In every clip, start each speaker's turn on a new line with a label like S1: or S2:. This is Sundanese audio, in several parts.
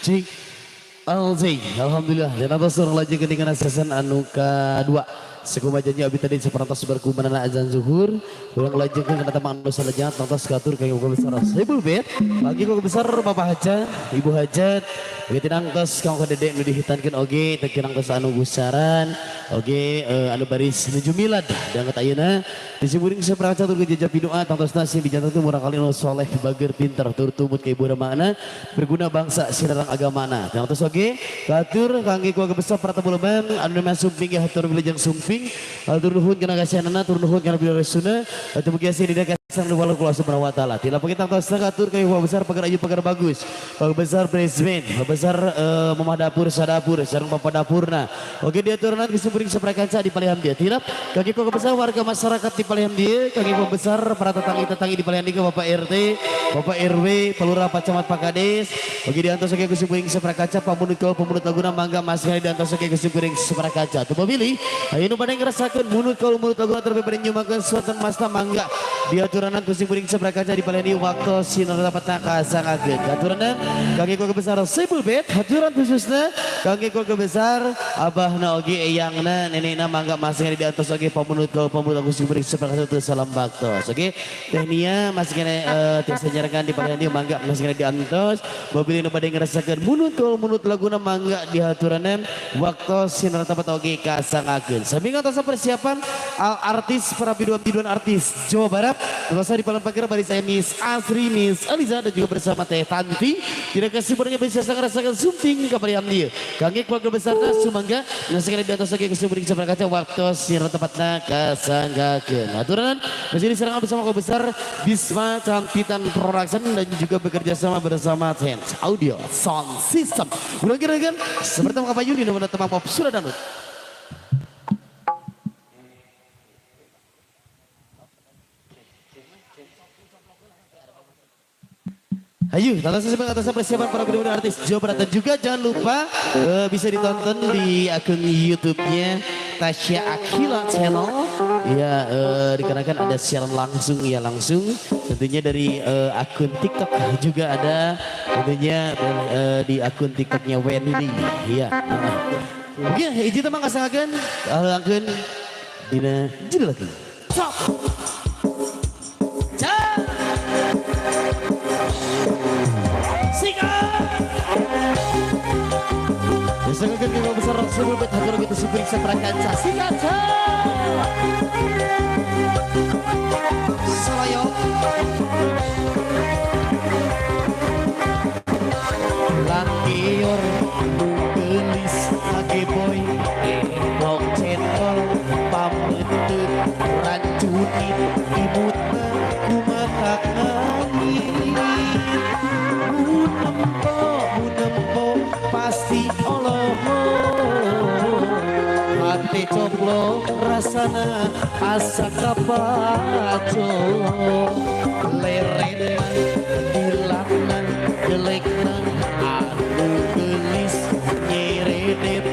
S1: Cik. Alzing, alhamdulillah. Dan atas urang lanjutkeun dengan season anu kadua. Sakumaha janji abi tadi saparantos berkumanana azan zuhur. Urang lanjutkeun kana temang anu salajengna tangtos katur ka keluarga besar Saibul Bait. Bagi keluarga besar Bapak Hajat, Ibu Hajat, oge tinangtos kang ka Dede nu dihitankeun oge teh tinangtos anu gusaran, oge anu baris nuju milad danget ayeuna. Disiburing saparaca tur jajab doa tangtosna sing dijantenkeun murangkalih nu soleh, bager, pinter, tur tumut ka ibu ramana, berguna bangsa sareng agamana. Tangtos oge katur kangge keluarga besar Pratama Lembang anu nama Sumping, hatur wilujeng sumping, hatur nuhun kana kasihanana, tur nuhun kana bilaresuna, hatur mugi sing dina kasang nu Allah Subhanahu wa taala. Tila kita tangtosna katur ka keluarga besar Pagar Ayu, Pagar Bagus, keluarga besar Presmen, keluarga besar Mamah Dapur, Sadapur sareng Papa Dapurna. Oge diaturanan kesimpuling saprakanca di palihan dia. Tilap kaki keluarga besar warga masyarakat di palihan dia, kaki keluarga besar para tetanggi-tetanggi di palihan dia, Bapak RT, Bapak RW, Palurah, Pak Camat, Pak Kades. Oge diantos oge kesimpuling saprakaca pamunut kaul pamunut laguna, mangga mas kali diantos oge kesimpuling saprakaca. Tuh pemilih, ayo nu pada ngerasakeun munut kaul munut laguna terlebih pada nyumakeun suatan masta, mangga diaturanan kesimpuling saprakaca di palihan dia waktu sinar dapat kasangakeun. Aturanan kangge keluarga besar Saibul Bait, aturan khususna kangge keluarga besar abahna oge eyangna nenekna, mangga masih di diantos oge pamunut kaul pamunut lagu simkuring saprakaca teu salam baktos. Oke, Teh Nia masih kena tiasa nyarengan di palihan dia, mangga masih kena diantos. Mobil nu bade ngerasakeun munut kaul munut laguna, mangga diaturanan waktu sinar tempat oge kasangakeun. Sami ngantos persiapan al artis para biduan-biduan artis Jawa Barat. Terus di palang pagar bari saya Miss Asri, Miss Aliza dan juga bersama Teh Tanti. Tidak kesimpulannya bisa ngerasakan sumping ke palihan dia. Kangge keluarga besar sumangga nasikan di atas oge kesimpulan kaca waktu sinar tempatna kasanggakeun. Aturan masih diserang bersama keluarga besar Bisma Campitan Production dan juga bekerja sama bersama Tense Audio Sound System. Udah kira kan seperti Pak Yuni nomor temang pop sudah download. Ayo, tata sebagai atas persiapan para biduan artis Jawa Barat dan juga jangan lupa bisa ditonton di akun YouTube-nya Tasya Aqilla Channel. Ya, dikarenakan ada siaran langsung ya langsung. Tentunya dari akun TikTok juga ada, tentunya di akun TikToknya Wendy. Iya. Oke, izin teman kasangakeun, alangkeun dina judul lagi. Sok. Ca. Sikat. Disangakeun ke besar sebelum bet hatur gitu supir saprakanca. Sikat. Salayo. Langkior gelis ngageboy emplok cendol pameuteup racunin imutna kumatak ngangit munempo munempo pasti olohok hati coplo rasana asa kapaco lerenan dilaknan jelekna anu gelis nyeredet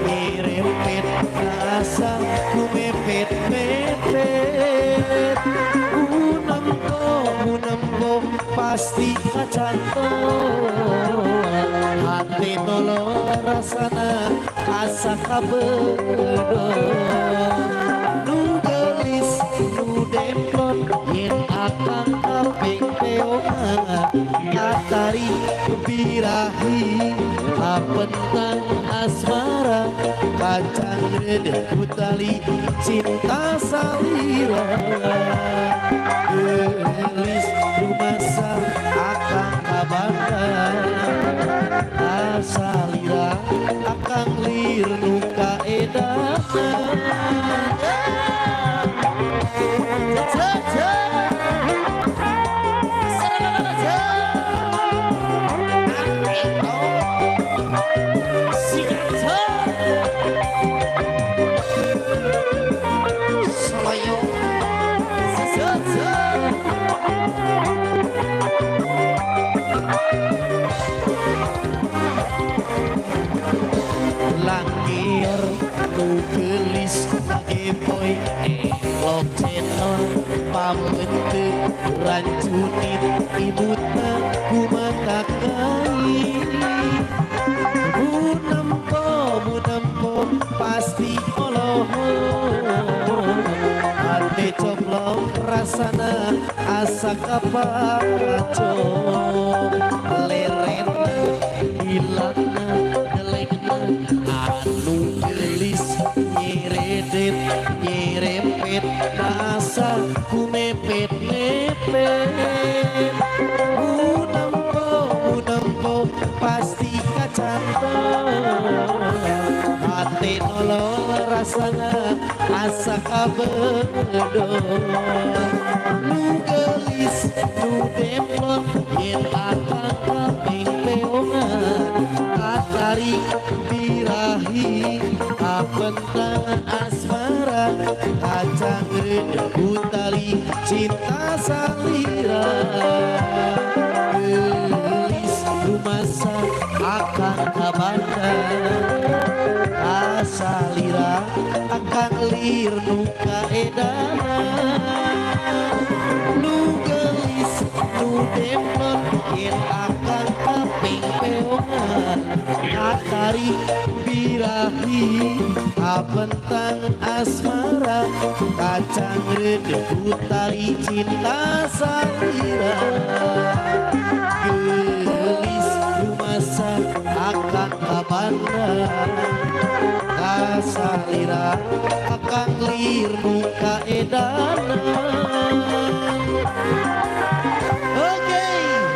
S1: nyerempet rasa kumepet mepet munempo munempo pasti kacantol hati tolong rasana asa kabedol nu gelis nu demplon yen akang kaping peongan katari birahi kapentang asmara kacang redeh kutali cinta salira gelis rumasa akang kabangga asalira akang lir nu kaedana. asa kapacong leren hilangna jelekna anu geulis nyeredet nyerempet asa ku mepet mepet munempo pasti kacantol hate nolol rasana asa kabedol nu geulis nu demplon yen akang kaping peongan katarik birahi kapentangan asmara kacang reudeuh tali cinta salira geulis rumasa akang kabanda asalira akang lir nu kaedana nu geulis nu demplon yen akang kaping peongan katarik birahi kapentang asmara kacang reudeuh tali cinta salira geulis rumasa akang kabanda kasalira akang lir nu kaedana. Oke,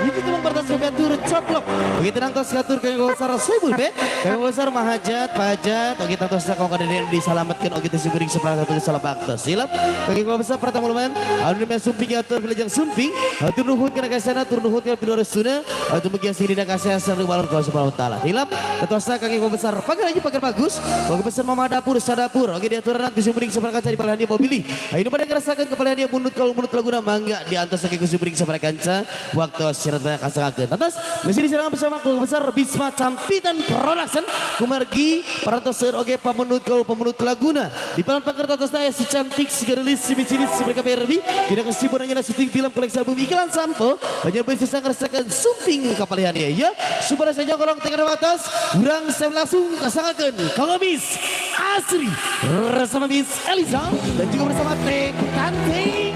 S1: itu cuma pertas katur coplok. Begitu nangtos katur kami besar sibul be. Kami besar mahajat, pahajat. Oke tantos kau kadang disalamatkan. Oke syukuring sebelah satu salam baktos. Silap. Kami besar pertama lumayan. Anu sumping atur bilajang sumping. Atur nuhun kana kasana, tur nuhun kana piluaresuna. Atur mugia sirina kasih balon kau subhanahu wa taala. Hilap. Tetuasa kaki besar pagar aja pagar bagus. Oke besar mama dapur sadapur. Oke diaturan kusumping sebelah kaca di palihan dia mobil. Ayo pada ngerasakan kepalihan dia munut kalau munut laguna mangga di antos kaki kusumping sebelah kaca. Waktu syarat kasakakeun. Atas mesti diserang bersama keluarga besar Bisma Campitan Production kumargi parantos seueur oge pamunut kaul pamunut laguna di palan paker tatos aya si cantik si geulis si micilis si mereka PRB dina kesiburan nya syuting film koleksi album iklan sampo banyak bisa ngerasakeun sumping kapalihan dia ya supaya saja kolong tengah atas urang saya langsung kasakakeun kanggo Miss Asri bersama Miss Elisa dan juga bersama Teh Tante.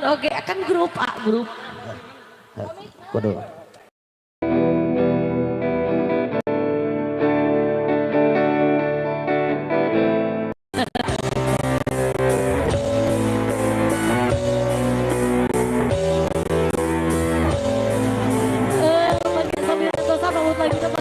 S2: Oke, akan grup A, grup.
S1: Waduh.
S2: Tanpa tiada.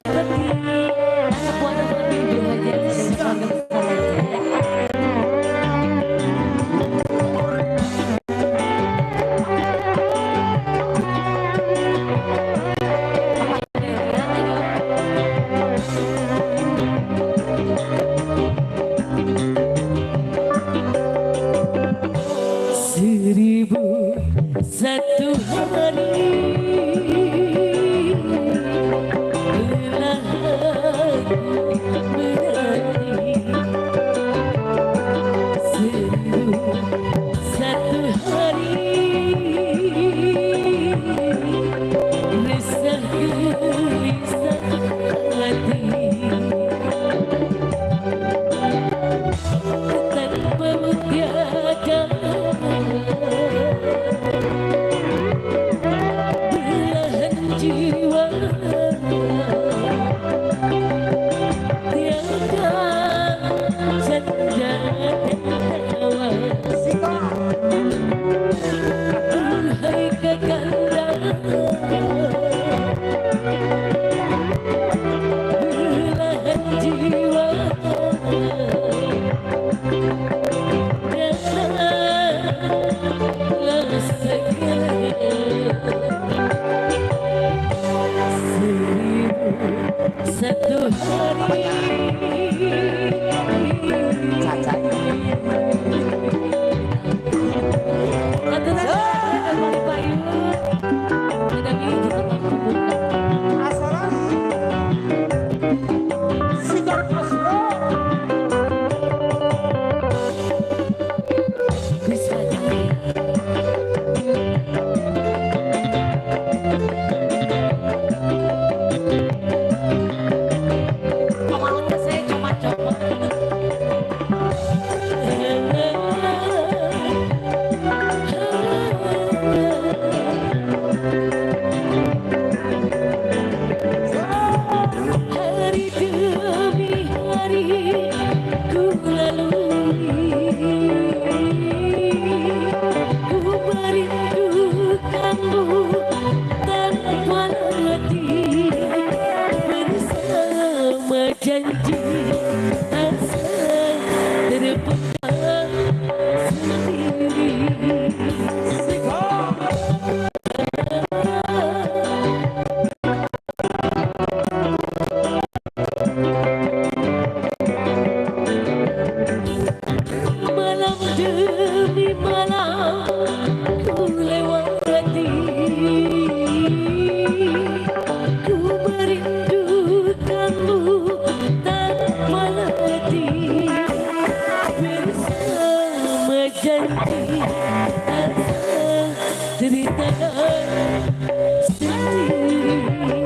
S2: Sendiri.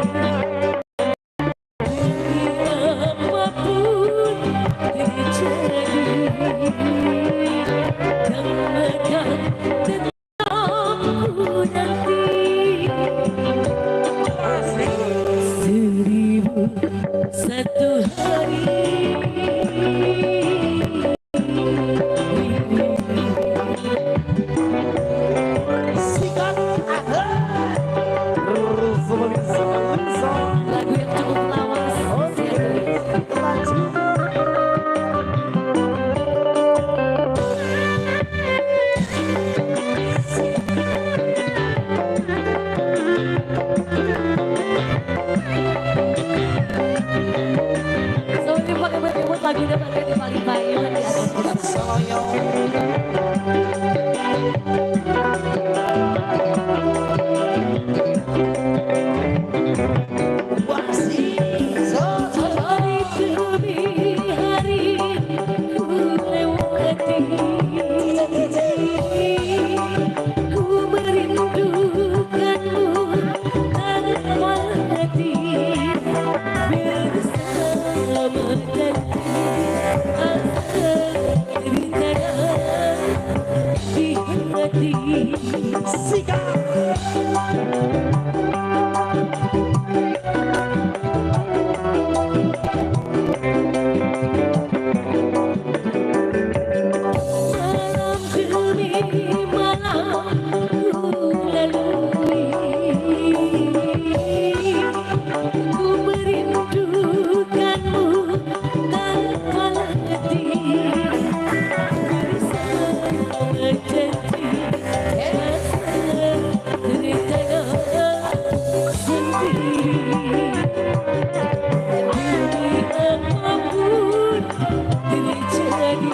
S2: Apapun terjadi dan akan tetap ku nanti 1001 hari.
S1: Sikat.
S2: Lagu yang cukup lawas.
S1: Oke, lanjut.
S2: Soalnya pakai buat lagunya pakai di paling payung di atas kita.
S1: Soloyo. Wasi. So.
S2: Hari demi hari ku lewati, ku merindukanmu tanpa hati. Bersama janji asa rencana di hati.
S1: Sikat.
S2: Malam demi malam ku lalui, ku merindukanmu tanpa hati. Bersama janji rasa rencana sendiri. Demi apapun terjadi,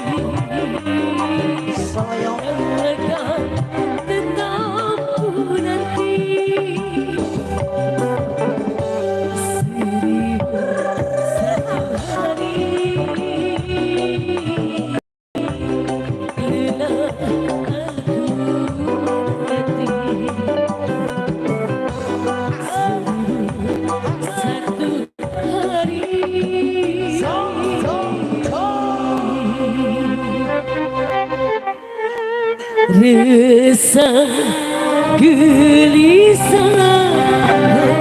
S1: Soloyo.
S2: akan tetap ku nanti 1001 hari. Rela aku mati 1001 hari.
S1: So, so, so.
S2: Resah gelisah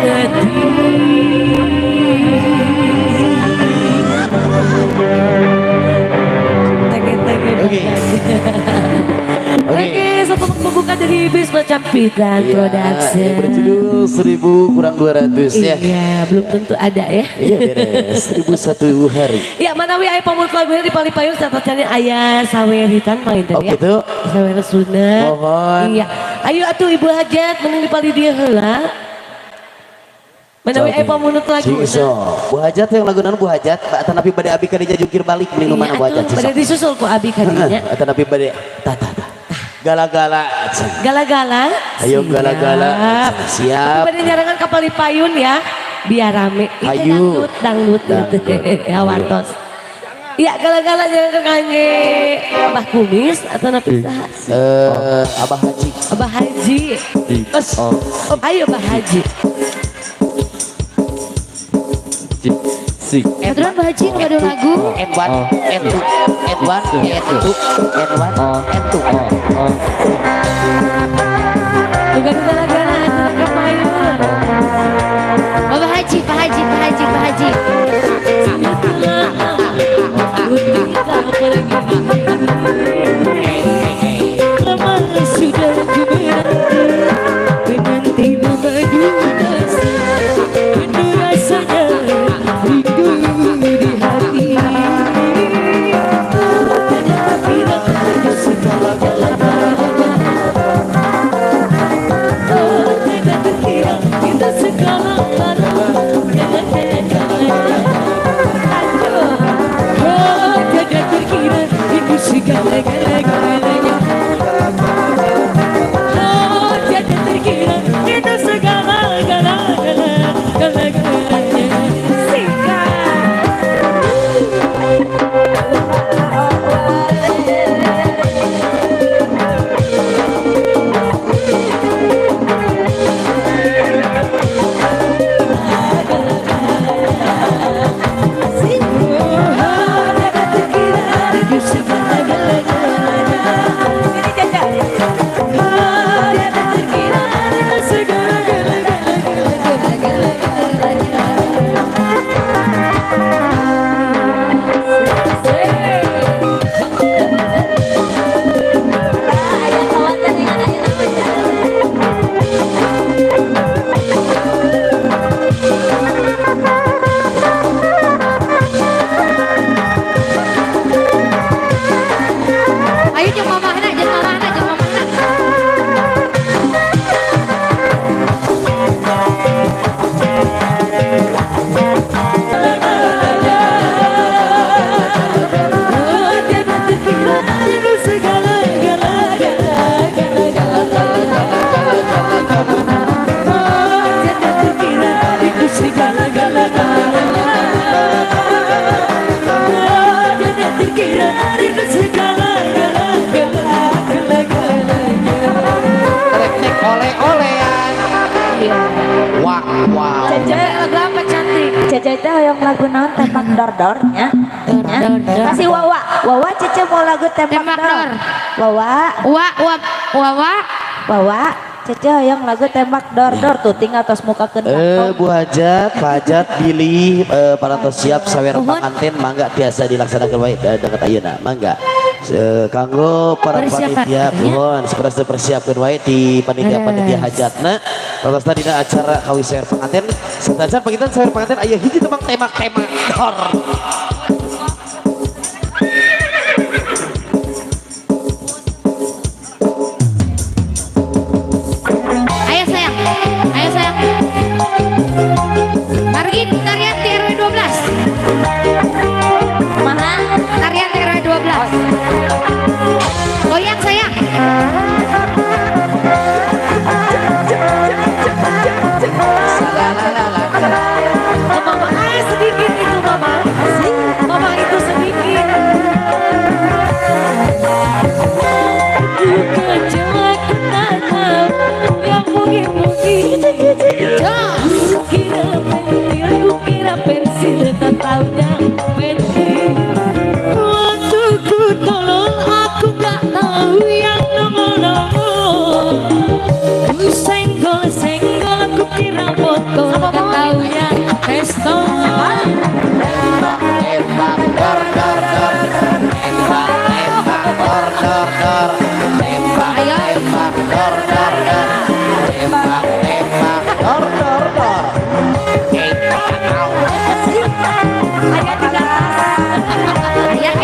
S2: hati. Tenge-tenge.
S1: Oke. Oke.
S2: Oke, satu pembuka dari Bisma Campitan
S1: Iya,
S2: Production.
S1: yang berjudul 1000 kurang 200 ya.
S2: Iya, belum tentu ada ya.
S1: Iya, beres. 1001 hari.
S2: Ya, manawi aya pamur lagunya di Palipayung satacana aya saweritan panginten
S1: Oh,
S2: ya.
S1: gitu.
S2: Sawer sunat.
S1: Mohon.
S2: Iya. Ayo atuh Ibu Hajat mending di pali dieu heula. Manawi aya pamunut lagu.
S1: Cing. Bu Hajat yang lagu naon, Bu Hajat? Atanapi bade abi kadinya jungkir balik mending nu mana, Bu Hajat?
S2: Iya, atuh, bade disusul ku abi kadinya.
S1: Atanapi bade tah tah tah. Gala-gala.
S2: Gala-gala.
S1: Ayo
S2: Siap.
S1: gala-gala. Siap.
S2: Tapi bade nyarengan ka Palipayun ya. Biar rame. Itu
S1: Ayo.
S2: dangdut, dangdut,
S1: Dangdut.
S2: Ya wartos. Iya, gala-gala jangan ke kangge Abah Kumis atau napi saha?
S1: Eh, Abah Haji.
S2: Abah Haji.
S1: Es.
S2: Ayo Abah Haji.
S3: Aturan Pak Haji nu gaduh lagu.
S1: N1, N2, N1, N2, N1, N2.
S2: Juga gala-gala aturan ka payun.
S3: Bapak Haji, Pak Haji, Pak Haji, Pak Haji.
S2: Ku tinggal pergi. Lama sudah ku menanti, menanti memadu rasa, penuh rasanya rindu di hati. Tidak segala-galanya. Oh, tidak terkira kita segala Jangan, jangan, jangan. Oh, tidak terkira.
S1: Oleh-olehan.
S2: Iya.
S1: Wah, wow.
S4: Cece
S2: Lagu apa cantik?
S4: Cece itu yang lagu naon tembak dor dor nya.
S3: Dor, dor, dor.
S4: Kasih Wawa. Wawa, Cece mau lagu tembak,
S3: Tembak
S4: dor.
S3: dor.
S4: Wawa,
S3: Wa wa wa wa.
S4: Wawa. Cece yang lagu tembak dor dor tuh tinggal tos muka ke
S1: Bu Hajat, Pak Hajat, bilih parantos siap sawer panganten, mangga tiasa dilaksanakan wae deket ayeuna, mangga. Kanggo para
S3: Persiapan,
S1: panitia,
S3: ya.
S1: Mohon segera dipersiapkan wae di panitia-panitia hajatna. Terus dina acara kawis sawer panganten, satacan panginten sawer panganten aya hiji tembang tembak-tembak dor.
S3: Ayo sayang. Ayo sayang. Margi tarian di RW 12.
S4: Mana?
S3: Tarian di RW 12. Goyang sayang.
S2: Oh, mama, ah, sedikit itu mama. Mama itu sedikit. Ku kecil aku tak tahu yang mungkin-mungkin. Ku kira pensil, ku kira pensil, tak taunya pensil. Waktu ku tolol, aku gak tahu yang nongol-nongol. Ku senggol-senggol, ku kira botol, tak taunya pistol.
S1: Tembak, tembak, dor, dor, dor. Tembak, tembak, dor, dor, dor. Tembak,
S3: Ayo.
S1: Tembak, dor, dor, dor. Tembak, tembak, dor, dor, dor.
S2: Ayah di atas.
S3: Ayah,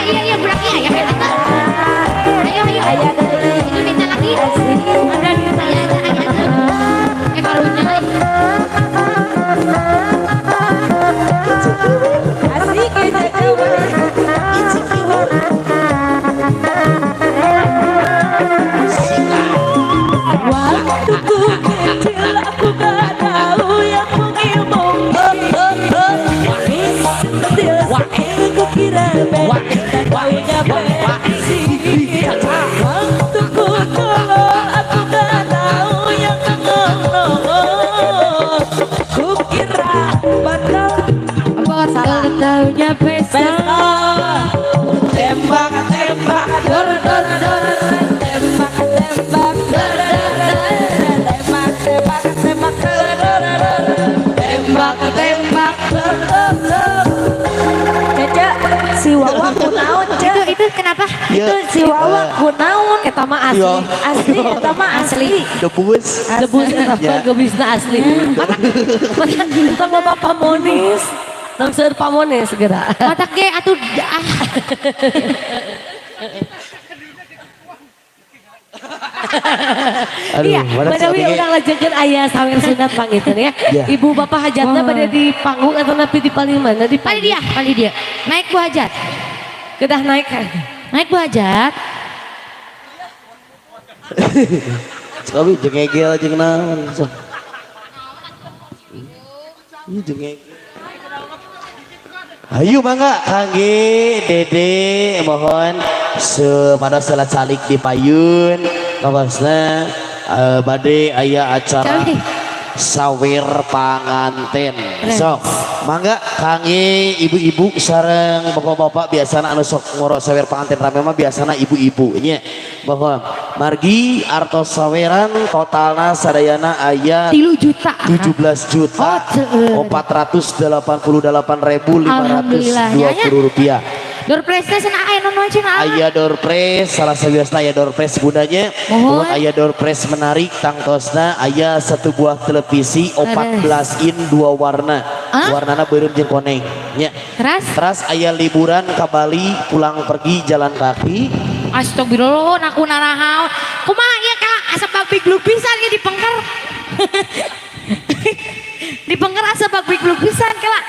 S3: iya iya budak iya ya eta. Ayo ayo.
S4: Ayah dari
S3: Itu minta lagi.
S2: Ada di
S3: Ayah ada ayah ada. Karunya euy.
S4: Asik ya Cece.
S2: Waktu ku kecil aku gak tahu yang mungkin-mungkin. Sentil sentil ku kira pensil, tak taunya pensil. Waktu ku tolol aku gak tahu yang nongol-nongol. Ku kira botol,
S3: Botol taunya pistol.
S2: pistol. Tembak tembak dor dor dor. Tembak tembak dor dor dor. Tembak tembak tembak dor dor dor. Tembak tembak dor dor dor.
S4: Cece, si Wawa kunaon, Ce?
S3: Itu kenapa?
S1: Ya.
S4: Itu si Wawa kunaon?
S2: Eta mah asli.
S1: Iya.
S4: Asli, eta mah asli.
S1: Debus.
S2: Debus eta mah
S1: Ya.
S2: gebisna asli. Mata mata tong loba pamonis. Tong seueur pamonis segera.
S3: Matak ge atuh ah.
S1: Aduh,
S2: Iya,
S1: mana
S2: manawi
S1: sih
S2: urang lajengkeun aya sawer sunat panginten ya.
S1: Ya.
S2: Ibu bapak hajatna pada di panggung atau napi di paling mana di
S3: Pali dia, pali dia. Naik Bu Hajat.
S2: Kedah naik.
S3: Naik Bu Hajat.
S1: Sekali jeung egel jeung naon. Sok. Ih, jeung egel. Ayo mangga kangge Dede, mohon sepada salat salik di payun kabasna bade aya acara
S3: Cawi.
S1: sawer panganten. Sok mangga kangge ibu-ibu sareng bapak-bapak, biasana anu sok ngoro sawer panganten rame mah biasana ibu-ibu nya. Bahwa margi artos saweran totalna sadayana aya
S3: 3 juta.
S1: 17 juta
S3: Oh, seueur.
S1: 488 ribu 520 rupiah.
S3: Door prize teh cenah aya nu cenah.
S1: Aya door prize, salah sawiosna aya door prize bundanya.
S3: Mohon.
S1: Mohon aya door prize menarik tangtosna aya satu buah televisi 14 in dua warna.
S3: Hah?
S1: Warnana beureum jeung koneng nya.
S3: Teras?
S1: Teras aya liburan ke Bali pulang pergi jalan kaki.
S3: Astagfirullah, naku narahaon. Kumaha ieu kala asa bag-biglug pisan ieu dipengker. Dipengker asa bag-biglug pisan kala.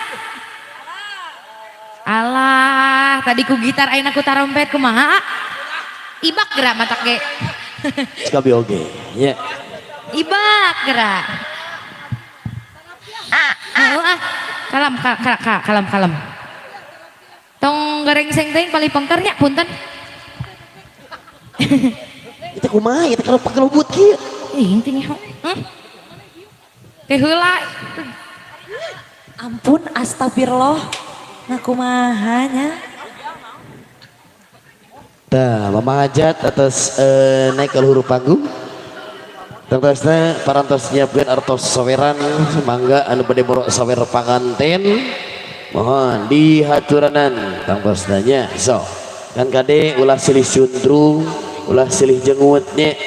S3: Alah, tadi ku gitar ayeuna ku tarompet kumaha? Ibak geura matak ge.
S1: Sekabi oge nya.
S3: Ibak geura. Oh, ah. Kalem, kalem, kalem. Tong gerengseng teuing paling pengker nya, punten.
S1: Itu kumaha itu kalau pakai lembut kieu.
S3: Ih, teh ngeho. Teh heula.
S4: Ampun, astagfirullah. Nah kumaha nya?
S1: Tah, Mama Hajat atas naik ke luhur panggung. Tangtosna parantos nyiapkeun artos saweran, mangga anu bade borok sawer panganten. Mohon dihaturanan tangtosna nya. So, kan kade ulah silih cundrung, ulah silih jengut nya.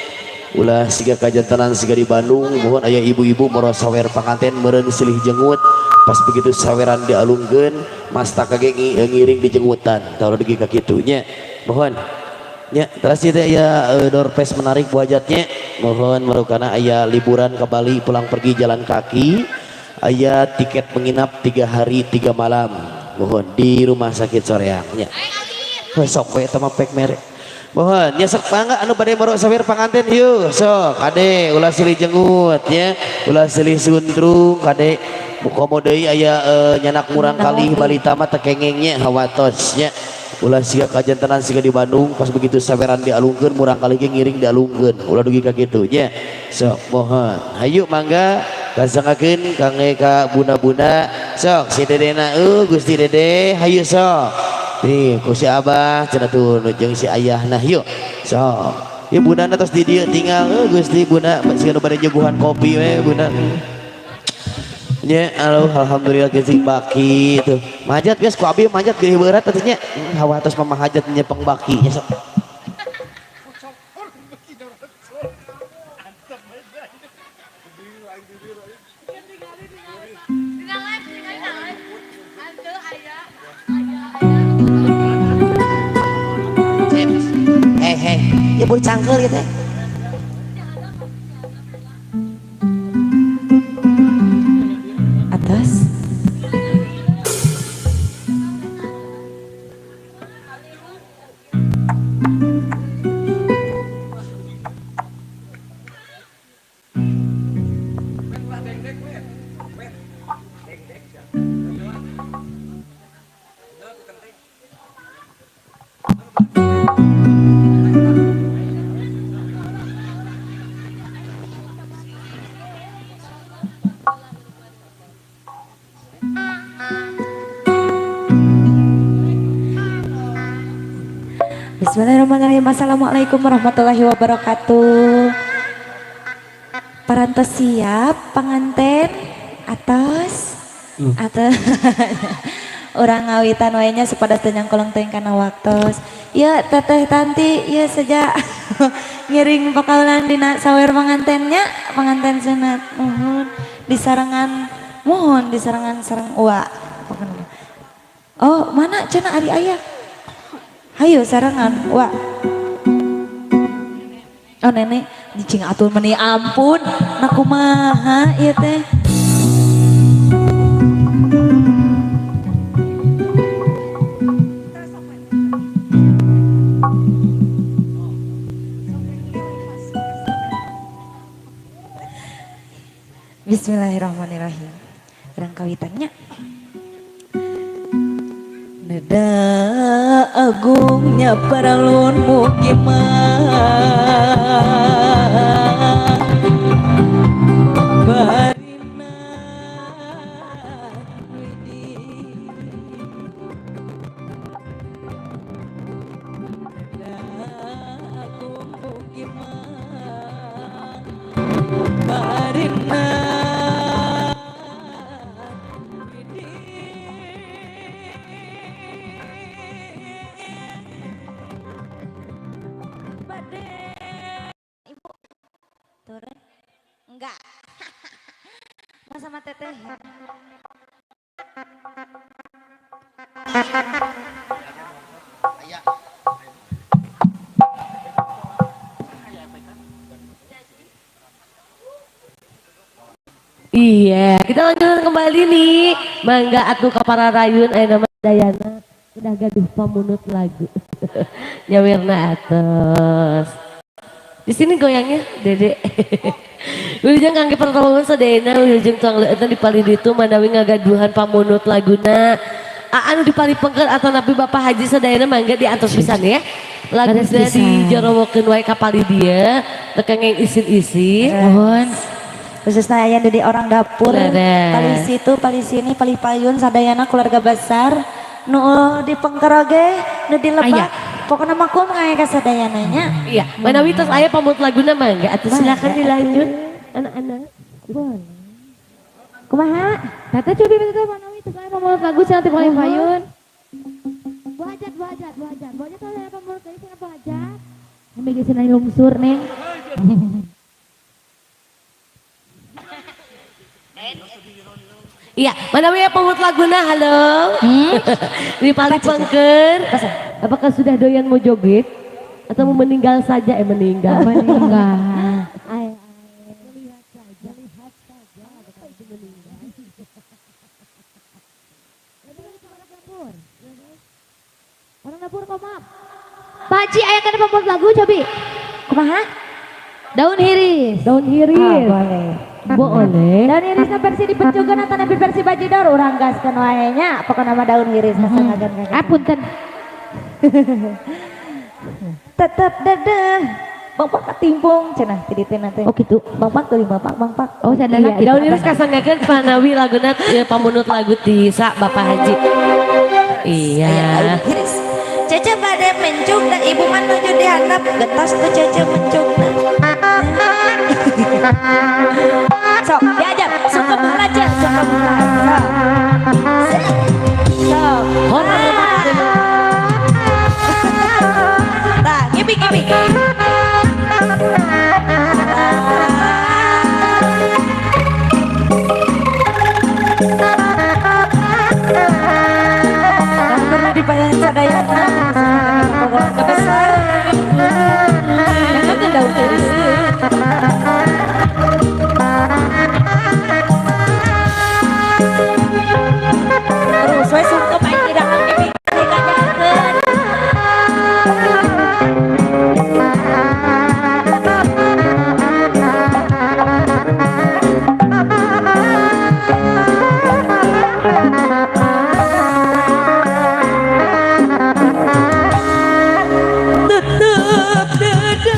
S1: Ulah siga kajantenan siga di Bandung, mohon aya ibu-ibu moro sawer panganten meureun silih jengut. Pas begitu saweran dialungkeun, mastaka ge ngiring di jengutan. Taruh dugi ka kitu nya. Mohon. Ya, terus itu aya door prize menarik bu hajatnya. Mohon marukana aya liburan ke Bali pulang pergi jalan kaki. Aya tiket menginap 3 hari 3 malam. Mohon di rumah sakit Soreang nya. Weh, sok we eta mah pek mere. Mohon nya sok mangga anu bade marok sawir panganten yeuh sok kade ulah silih jengut nya, ulah silih sundrung kade. Komo deui aya nyanak murang kali balita mah teu kengeng nya hawatos nya. Ulah siga kajantenan siga di Bandung pas begitu saweran dialungkeun murang kali ge ngiring dialungkeun ulah dugi ka kitu nya. Sok mohon hayu mangga kasanggakeun kangge ka bunda-bunda sok si dedena Gusti Dede hayu sok nih ku si abah cenah tuh nu jeung si ayahna yuk sok ieu bundana tos di dieu tinggal Gusti bunda siga nu bade nyuguhan kopi we bunda nya. Aduh, alhamdulillah geus baki tuh. Manjat geus ku abi manjat geuih beurat atuh nya. Hawa tos mama hajat nyepeng baki nya sok.
S2: Hei hei, ya boleh cangkel gitu ya.
S4: Atas. Bismillahirrahmanirrahim. Assalamualaikum warahmatullahi wabarakatuh. Parantos siap panganten atas atas orang ngawitan wae nya supados teu nyangkolong teuing kana waktos. Ya teteh Tanti ya sejak ngiring pakaulan dina sawer pangantennya, panganten sunat nuhun disarengan mohon disarengan sareng uwa. Oh mana cenah ari ayah? Hayu sarengan wa. Oh nenek cing atur meni ampun nah kumaha ieu teh. Bismillahirrahmanirrahim. Urang kawitannya. Neda agungnya paralun mukiman barina widi. Neda agung mukiman barina widi. Ibu turun enggak mau sama teteh ya?
S5: Iya, kita lanjutkan kembali nih. Mangga atuh ka para rayun aya nama Dayana udah gaduh pamunut lagu. Nyawirna atos. Di sini goyangnya Dede. Wilujeng kangge pertolongan sadayana wilujeng tuang leueutna di palih ditu manawi ngagaduhan pamunut laguna. Anu di palih pengker atau napi Bapak Haji sadayana mangga diantos pisan ya. Lagu
S3: Leres pisan.
S5: Dijorowokeun wae ka palih dieu, teu kengeng isin-isin.
S3: Mohon.
S4: Khususnya aya di orang dapur.
S5: Leres.
S4: Palih situ, palih sini, palih payun, sadayana keluarga besar. Nu di pengker oge, nu di
S3: Aya.
S4: lebak. Pokoknya mah kumaha ka sadayana nya.
S5: Iya, manawi tos aya pamut laguna mah enggak atuh, silakan dilanjut anak-anak.
S4: Boleh. Kumaha?
S3: Teteh cobi, teteh manawi tos aya pamut lagu cenah ti palih payun. Bu Hajat, Bu Hajat, Bu Hajat. Bu Hajat tos aya pamut deui cenah, Bu Hajat. Ambil geus cenah lungsur, Neng.
S5: Iya, manawi aya pamut laguna, halo. Di palih pengker. Apakah sudah doyan mau joget atau mau meninggal saja? Eh, meninggal.
S3: Meninggal.
S5: Ay, ay. Melihat saja, melihat saja. Apa itu meninggal?
S3: Orang dapur kok maaf. Pak Haji aya kana pamut lagu cobi.
S4: Kumaha?
S3: Daun hiris.
S5: Daun hiris.
S4: Ah, boleh.
S5: Boleh.
S4: Daun hiris na versi dipencukeun atau nabi versi bajidor urang gaskeun wae nya, pokona mah daun hiris kasangagan.
S3: Ah, punten.
S4: Tetep dedeh. Bang Pak katimpung cenah ti ditu teh.
S3: Oh gitu.
S4: Bang Pak teuing Bapak, Bang Pak.
S3: Oh, sadar
S5: Iya,
S3: gitu.
S5: daun hiris kasangakeun panawi laguna ya, pamunut lagu ti sa Bapak Haji. Iya.
S4: Aya daun hiris. Cece bade mencung dan ibu mah nuju dihandap getos tuh Cece mencung. Sok diajar suka belajar suka belajar. Sok. Sok. Nah, gibi gibi. Pernah dibayar sadayana, keluarga besar. Yang daun hiris. Terus we sungkem aing tidak gibi dikanyakeun.
S2: Tetep dedeh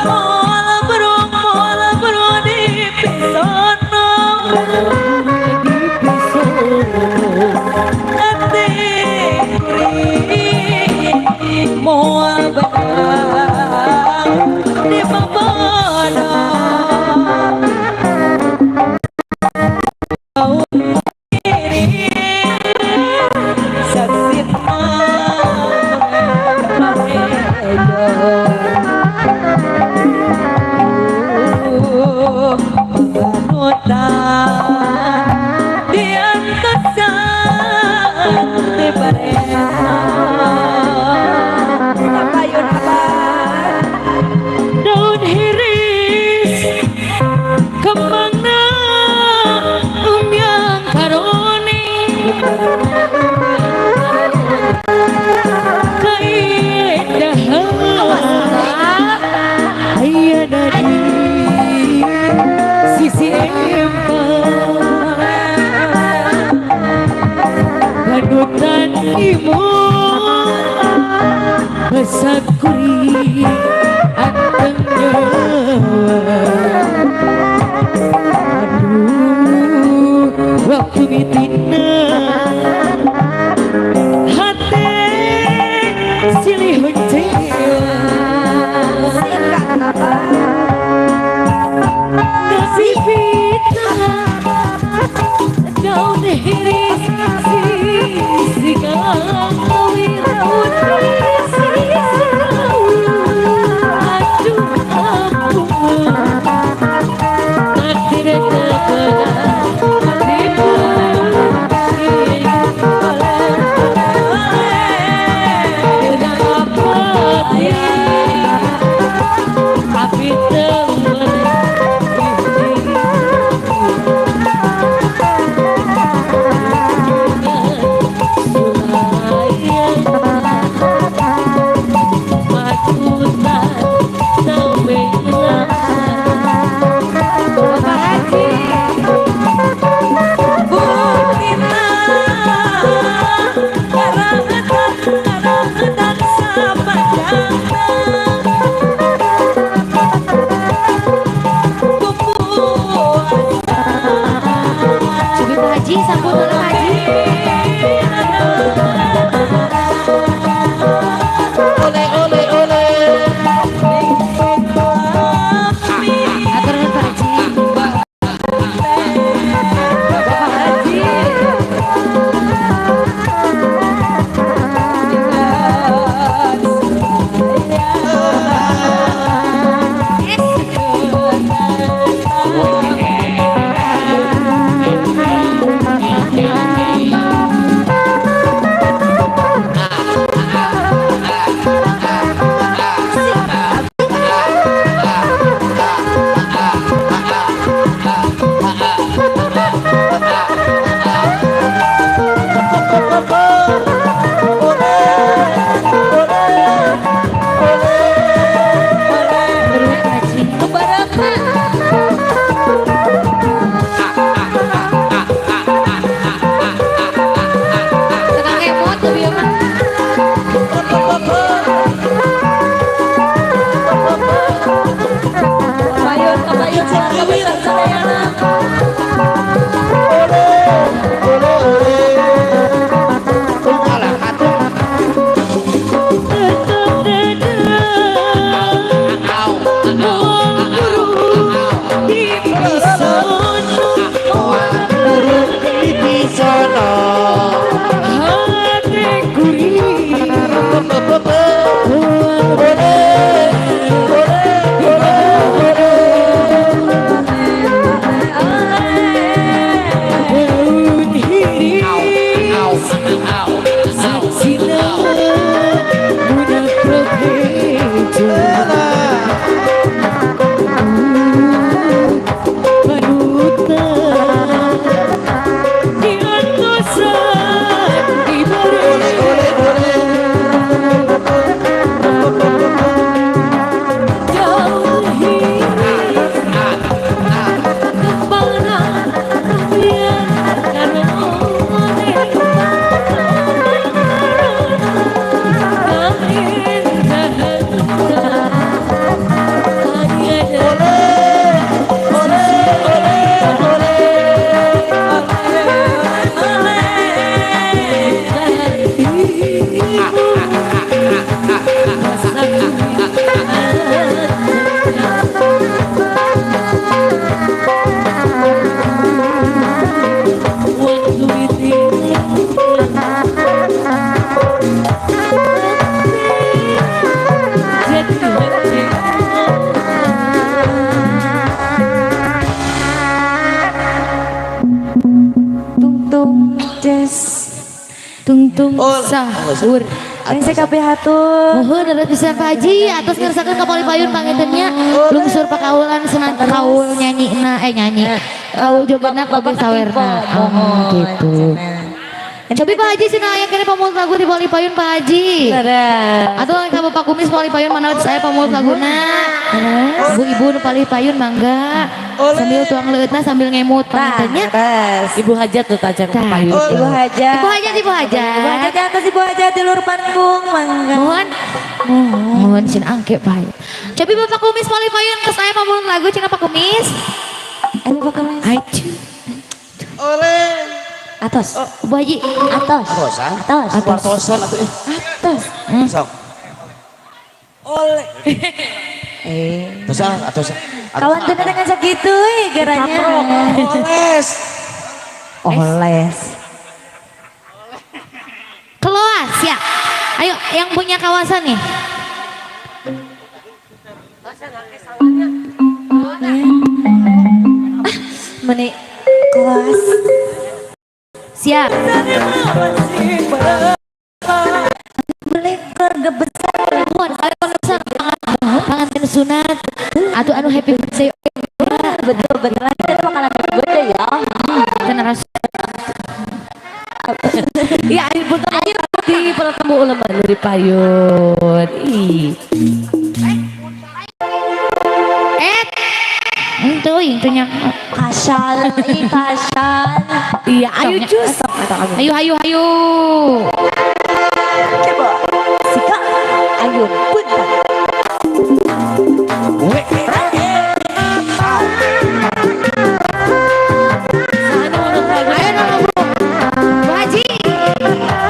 S2: moal berung moal berung di pisono ate kuring moal benang di babana Daun hiris kemana umyang karoni keindahan aya dari sisi empang panutan imu besakuri anteng nyawa. Aduh, waktu mitina hate silih mencewa nasib fitnah daun hiris sisi kawin daun hiris aduh ampun takdir tapi teman
S3: Tukang kemot tuh bieu mah.
S2: Payun, kapayun, keluarga besar sadayana.
S1: Ole ole. Alah atuh. Di
S4: Tung tung ces.
S3: Tung tung sahur.
S4: Rese kabeh hatur.
S3: Mohon ada pisan Pak Haji atas ngersakeun ka palih payun pangintennya lungsur pakaulan senang kaul nyanyi na nyanyi. Kaul jogetna oge sawerna. Oh, gitu. Cobi Pak Haji cenah aya keneh pamulut lagu di palih payun Pak Haji. Atau ka Bapak Kumis palih payun mana saya pamulut laguna. Ibu-ibu nu palih payun mangga. Sambil tuang leueutna sambil ngemut pangintennya.
S5: Ibu Hajat tuh tacan
S3: Tah.
S5: payun.
S4: Ibu Hajat.
S3: Ibu Hajat, Ibu Hajat.
S4: Ibu Hajat di atas, Ibu Hajat di luar panggung mangga.
S3: Mohon. Mohon cin angke Pak. Cobi Bapak Kumis palih payun ke saya pamulut lagu cenah Pak Kumis.
S4: Ayo Bapak Kumis.
S3: Acu.
S1: Ole.
S4: Atos.
S3: Bu Haji.
S4: Atos.
S1: Atosan.
S4: Atos.
S1: Atosan atuh.
S4: Atos.
S1: Sok.
S2: Oleh.
S1: Atosan, atosan.
S4: Kawan teu dengan sakitu euy geranya.
S1: Oles.
S4: Oles.
S3: Keloas ya. Ayo yang punya kawasan nih.
S4: Meni kelas.
S3: Siap.
S4: Beli keluarga besar.
S3: Mohon ayo besar panganten sunat atau anu happy birthday.
S4: Betul betul. Nanti bakalan gede ya.
S3: Tenang.
S5: Iya, ayo bertemu di pertemu ulama dari payun. Ih.
S3: Itu intinya.
S4: Kasal, ih kasal.
S5: Iya, ayo cus.
S3: Ayo ayo ayo.
S4: Coba. Sika, ayo punta.
S3: Ayo dong Bu. Bu Haji. Ayo Bu Haji.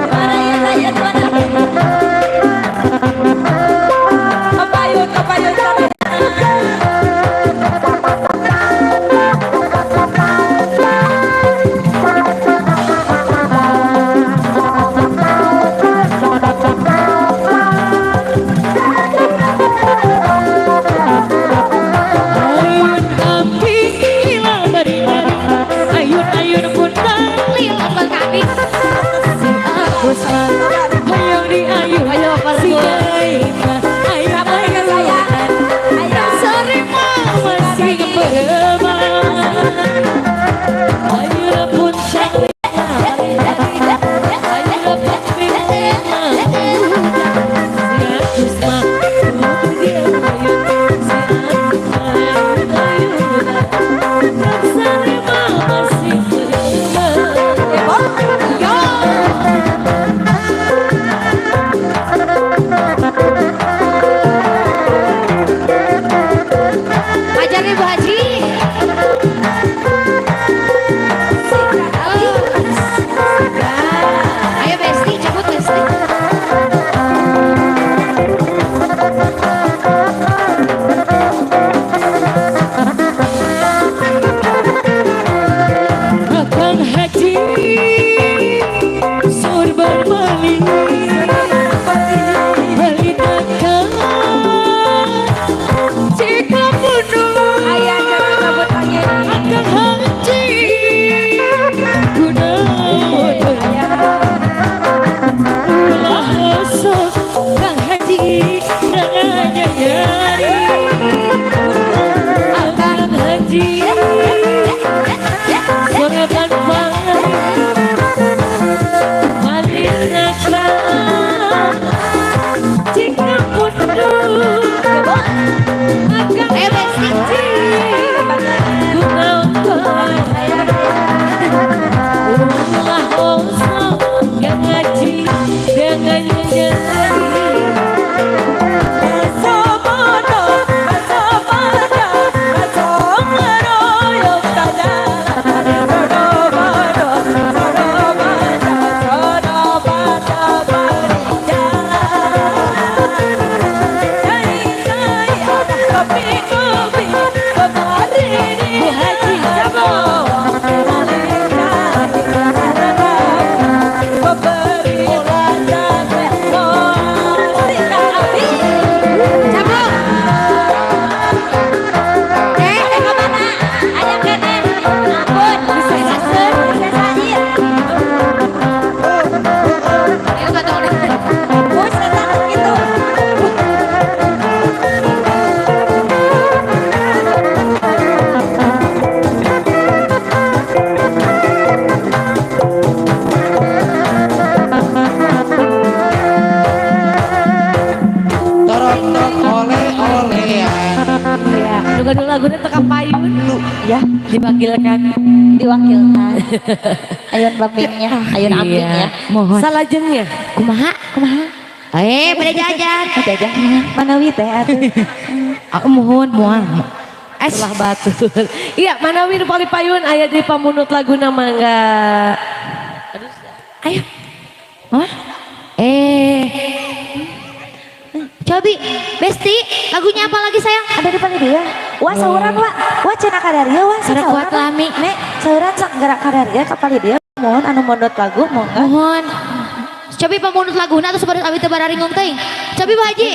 S2: Mana ya saya mana? Kapayun, kapayun sana.
S6: Ayun amping lila bari ayun ayun pundang
S3: Lila kami.
S6: Si Agus mah hayang di ayun
S5: Ayo,
S6: si
S5: Pargo.
S6: Daima ayun ayunan sari mah masih beremang ayun puncak lila ayun pun si Agus mah kudu di ayun si Agus mah ayun ayunan sari mah masih beremang.
S3: Yo. Ajar Ibu Haji. Ayo Besti, cabut Besti.
S6: Akang Haji sorban bali bali takkan jika bunuh.
S2: Ayah jangan kabut angin.
S6: Akang Haji gunawan ulah osok Kang Haji nanya nyari Akang Haji sorban bali bali nakal jika mundur Akang
S3: Ayo Besti.
S6: Haji gunawan ulah osok yang ngaji jangan nyari.
S2: Somono, somono, somono, yung tajalan. Sono, sono, sono, sono, Kopi, kopi, kopi,
S6: Bu Haji cabut.
S3: Cabut. Eh,
S4: Kemana? Aya keneh. Ampun. Bisa sair.
S3: Ayo ganteng deh.
S4: Bus eta gitu.
S1: Torok oleh-olehan.
S5: Iya, nu gaduh laguna teu kapayun.
S4: Ya,
S5: Diwakilkan.
S4: Diwakilkan. Ayun bambingnya, ayun amping ya.
S3: Mohon.
S5: Salajengnya.
S3: Kumaha? Kumaha? Eh, pada jajan.
S4: Jajan. Manawi teh atuh.
S3: Aku mohon, mohon. Es.
S5: Ulah batur. Iya, manawi nu paling payun aya di pamunut laguna mangga.
S3: Ayo. Hah? Eh. Cobi, Besti, lagunya apa lagi sayang?
S4: Ada di paling dia. Wah, sauran wah. Wah, cenah kadaria wah.
S3: Gerak kuat lami.
S4: Nek, sauran sok gerak kadaria ka palih dia. Mohon anu mondot lagu mongga.
S3: Mohon. Cobi pamunut laguna atau sebaris abi teu bararingung teuing. Cobi Bu Haji.